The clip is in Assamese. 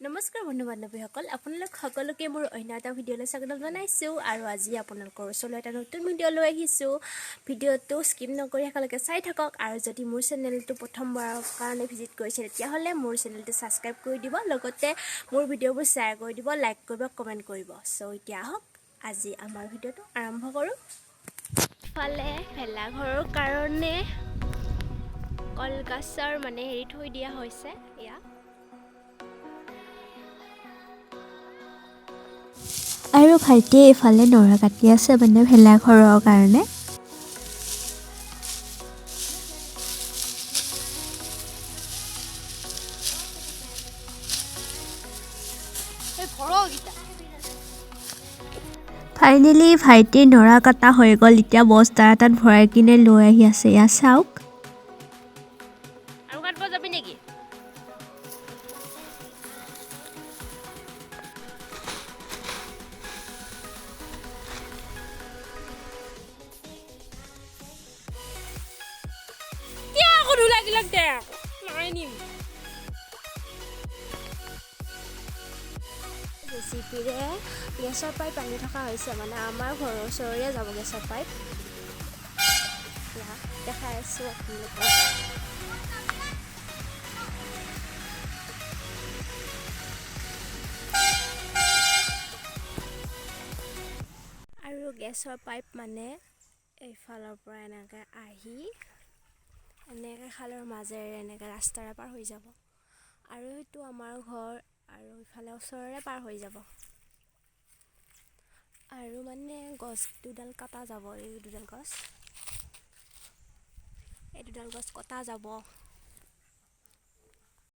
নমস্কাৰ বন্ধু বান্ধৱীসকল, আপোনালোক সকলোকে মোৰ অন্য এটা ভিডিঅ'লৈ স্বাগতম জনাইছোঁ। আৰু আজি আপোনালোকৰ ওচৰলৈ এটা নতুন ভিডিঅ' লৈ আহিছোঁ। ভিডিঅ'টো স্কিপ নকৰি সকলোকে চাই থাকক। আৰু যদি মোৰ চেনেলটো প্ৰথমবাৰৰ কাৰণে ভিজিট কৰিছে, তেতিয়াহ'লে মোৰ চেনেলটো ছাবস্ক্ৰাইব কৰি দিব, লগতে মোৰ ভিডিঅ'বোৰ শ্বেয়াৰ কৰি দিব, লাইক কৰিব, কমেণ্ট কৰিব। চ' এতিয়া আহক আজি আমাৰ ভিডিঅ'টো আৰম্ভ কৰোঁ। ইফালে ভেলাঘৰৰ কাৰণে কলগছৰ মানে হেৰি থৈ দিয়া হৈছে এয়া। আৰু ভাইটিয়ে এইফালে নৰা কাটি আছে মানে ভেলাঘৰৰ কাৰণে। ফাইনেলি ভাইটিৰ নৰা কটা হৈ গ'ল। এতিয়া বস্তা এটাত ভৰাই কিনে লৈ আহি আছে, এয়া চাওক। আৰু কাটিব যাবি নেকি? জেচিপিৰে গেছৰ পাইপ আনি থকা হৈছে, মানে আমাৰ ঘৰৰ ওচৰৰে যাব গেছৰ পাইপ। দেখাই আছোঁ আপোনালোকক। আৰু গেছৰ পাইপ মানে এইফালৰ পৰা এনেকৈ আহি এনেকৈ খালৰ মাজেৰে এনেকৈ ৰাস্তাৰে পাৰ হৈ যাব। আৰু সেইটো আমাৰ ঘৰ, আৰু ইফালে ওচৰৰে পাৰ হৈ যাব। আৰু মানে গছ দুডাল কটা যাব, এই দুডাল গছ, এই দুডাল গছ কটা যাব।